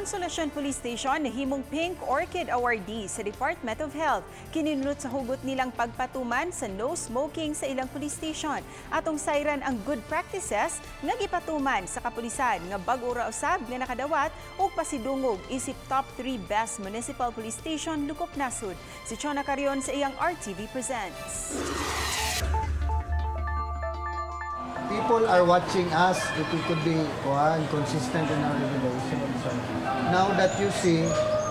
Consolacion Police Station nahimong Pink Orchid Awardee sa Department of Health. Kininunot sa hugot nilang pagpatuman sa no smoking sa ilang police station. Atong sayran ang good practices nga gipatuman sa kapulisan nga bag-o ra usab nga nakadawat og pasidungog isip top 3 best municipal police station lukop nasud. Si Chona Carion sa iyang RTV Presents. People are watching us if we could be, kuan, consistent in our regulations. So, now that you see,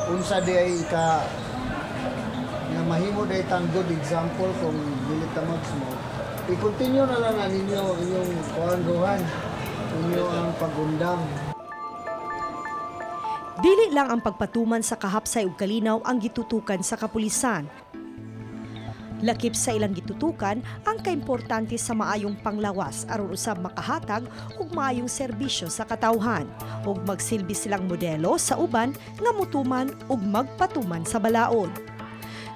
unsa di ay ka nga mahimo day tang good example kung dili ta mag-smoke, i-continue na lang na ninyo inyong kuan ruhan, inyo ang pagundang. Dili lang ang pagpatuman sa kahapsay ug kalinaw ang gitutukan sa kapulisan. Lakip sa ilang gitutukan ang kaimportante sa maayong panglawas aron usab makahatag og maayong serbisyo sa katawhan ug magsilbi silang modelo sa uban nga mutuman ug magpatuman sa balaod.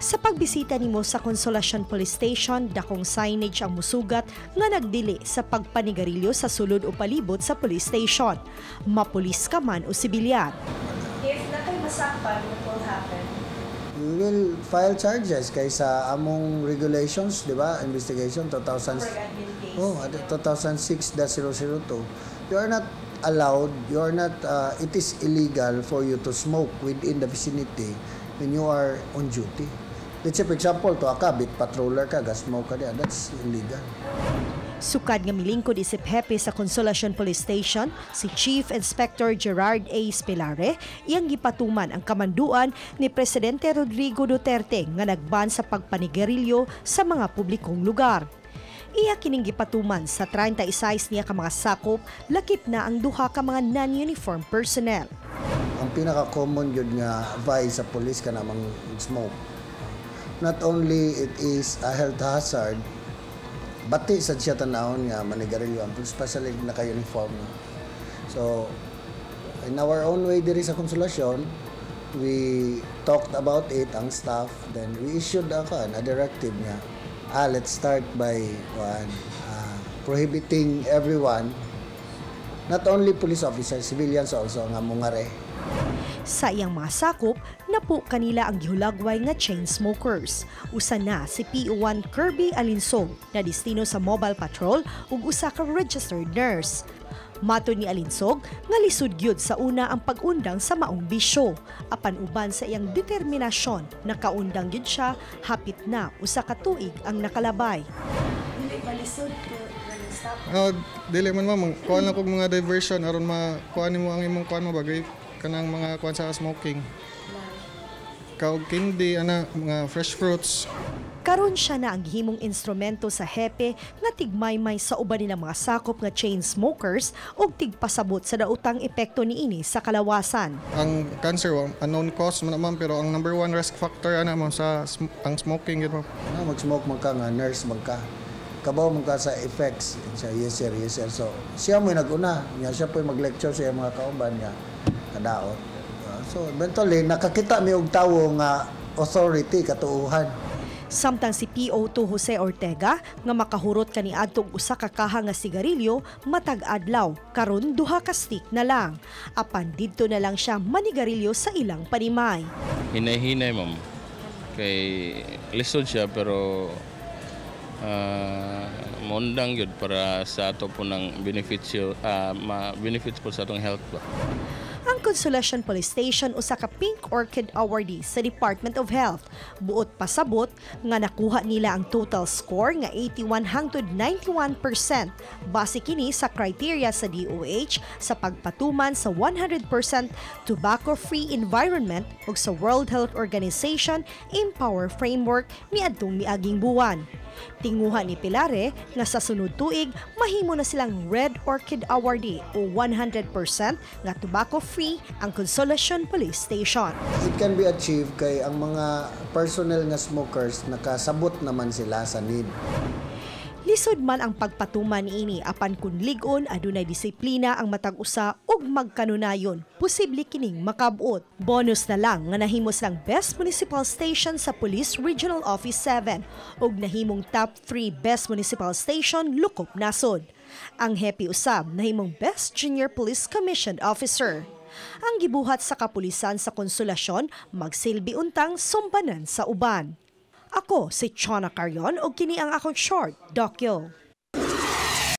Sa pagbisita nimo sa Consolacion Police Station, dakong signage ang musugat nga nagdili sa pagpanigarilyo sa sulod o palibot sa police station. Mapulis ka man o sibilyan. If naa kay masakpan, what will happen? We will file charges kay sa among regulations, di ba? Investigation 2000. Oh, 2006-002. You are not allowed, you are not it is illegal for you to smoke within the vicinity when you are on duty. Let's say, for example, to ka, beat patroller ka, gas smoke ka diya, that's illegal. Sukad nga milingkod isip hepe sa Consolacion Police Station, si Chief Inspector Gerard A. Spilare, iyang gipatuman ang kamanduan ni Presidente Rodrigo Duterte nga nagban sa pagpanigarilyo sa mga publikong lugar. Iya kining gipatuman sa 36 niya ka mga sakop, lakip na ang duha ka mga non-uniform personnel. Ang pinaka-common yun nga vice sa police ka namang smoke. Not only it is a health hazard, bati sad siya tanawon nga manigarilyo ang police, especially naka-uniform. So, in our own way diri sa Konsolasyon, we talked about it, ang staff, then we issued a directive nga, let's start by one, prohibiting everyone, not only police officers, civilians also, nga mungare. Sa iyang mga sakop, napo kanila ang gihulagway nga chain smokers. Usa na si PO1 Kirby Alinsog na destino sa mobile patrol ug usa ka registered nurse. Matod ni Alinsog nga lisod gyud sa una ang pag-undang sa maong bisyo. Apan uban sa iyang determinasyon, nakaundang gyud siya hapit na usa ka tuig ang nakalabay. Dili ba lisod to stop? Dili man, ma'am, kuan lang kog mga diversion aron makuan nimo ang imong kuan mo bagay kanang mga kuan sa smoking. Kaog candy ana, mga fresh fruits. Karon siya na ang gihimong instrumento sa hepe nga tigmaymay sa uban nilang mga sakop nga chain smokers ug tigpasabot sa daotang epekto niini sa kalawasan. Ang cancer wa unknown cause man na, ma'am, pero ang number one risk factor ana, ma'am, sa ang smoking gyud, ma'am. No, mag-smoke man ka nga nurse man ka. Kabaw man ka sa effects. Siya, "Yes sir, yes sir." So, siya mo nag-una. Nga siya po mag-lecture sa iyang mga kauban nga kadaot. So, eventually, nakakita mi og tawo nga authority, katuuhan. Samtang si PO2 Jose Ortega nga makahurot kaniadtong usa ka kaha nga sigarilyo matag adlaw, karon duha ka stick na lang. Apan didto na lang siya manigarilyo sa ilang panimay. Hinay-hinay, ma'am. Kay lisod siya pero maundang yun para sa ato po ng beneficio, ma benefits po sa atong health ba. Ang Consolacion Police Station usa ka Pink Orchid Awardee sa Department of Health. Buot pasabot nga nakuha nila ang total score nga 81 hangtod 91%. Base kini sa criteria sa DOH sa pagpatuman sa 100% tobacco-free environment ug sa World Health Organization Empower Framework niadtong miaging buwan. Tinguha ni Pilare nga sa sunod tuig mahimo na silang Red Orchid Awardee o 100% nga tobacco-free ang Consolacion Police Station. It can be achieved kay ang mga personnel nga smokers nakasabot naman sila sa need. Lisod man ang pagpatuman niini, apan kun lig-on, adunay disiplina ang matag usa ug magkanunayon, posible kining makabot. Bonus na lang nga nahimo silang Best Municipal Station sa Police Regional Office 7 ug nahimong top 3 Best Municipal Station lukop nasod. Ang hepe usab nahimong Best Junior Police Commissioned Officer. Ang gibuhat sa kapulisan sa Konsolasyon, magsilbi untang sumbanan sa uban. Ako si Chona Carion ug kini ang akong short docu.